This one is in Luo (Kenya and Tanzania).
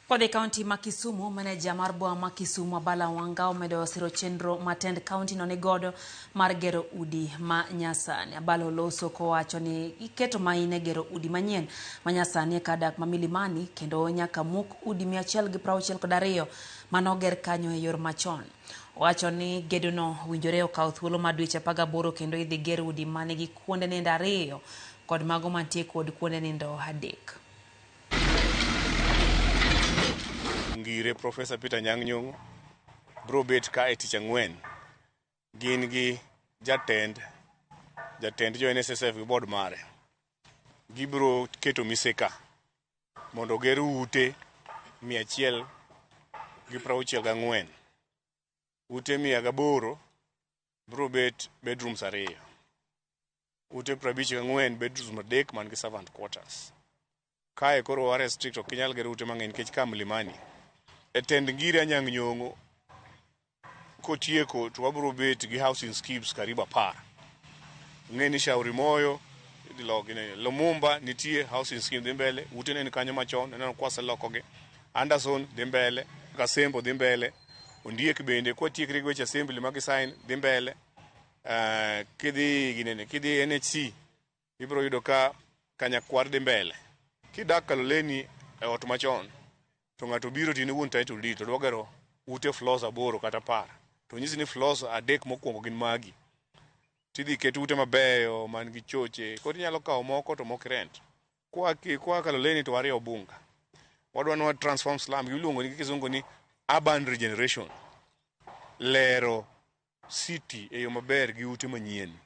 Kod e kaunti ma Kisumu, maneja mar boma ma Kisumu Abala Wanga omedo siro chenro ma tend kaunti no nigodo mar gero udi ma nyasani. Abala oloso kowacho ni iketo maine gero udi manyien ma nyasani e kar dak ma Milimani kendo nyaka muk udi 162 manoger kanyo e yor machon. Owacho ni gedono owinjore okaw thuolo mar dweche 18 kendo idhi ger udi manigi kuonde nindo ariyo kod mago mantie kod kuonde nindo adek. Ngire Professor Peter Anyang' Nyong'o bro bet ka e tich ang'wen. Gin gi jatend jo NSSF gi board mare. Gibro keto mise ka mondo oger ute 164. Ute 108 bro bet bedrooms ariyo. Ute 54 bedrooms adek man gi servant quarters. Kae koro wa restrict, ok inyal gero ute mang'eny nikech ka Mlimani. E tend Ngire Anyang' Nyong'o kotieko to wabro bet gi housing schemes karibu 10. Ng'e ni Shauri Moyo idhi loki ne Lumumba nitie housing scheme dhi mbele, ute ne ni kanyo machon, ineno kwaselokogi. Anderson dhi mbele, Kasembo dhi mbele, Ondiek bende kwatiekre gi weche assembly ma gisign dhi mbele. Kidhi ginene, kidhi NHC ibro yudo ka Kanyakwar dhi mbele. Kidak Kaloleni e ot machon to ng'ato biro to in wuon title deed to dwa gero ute floors 8 kata 10 to nyisi ni floors adek mokwongo gin magi, tidhi ket ute mabeyo man gi choche, koro inyalo kawo moko to moko rent. Kwa Kaloleni to wariyo Obunga, wadwa ni wa transform slum, iluongo ni kizungu ni urban regeneration, lero city e yo maber gi ute manyien.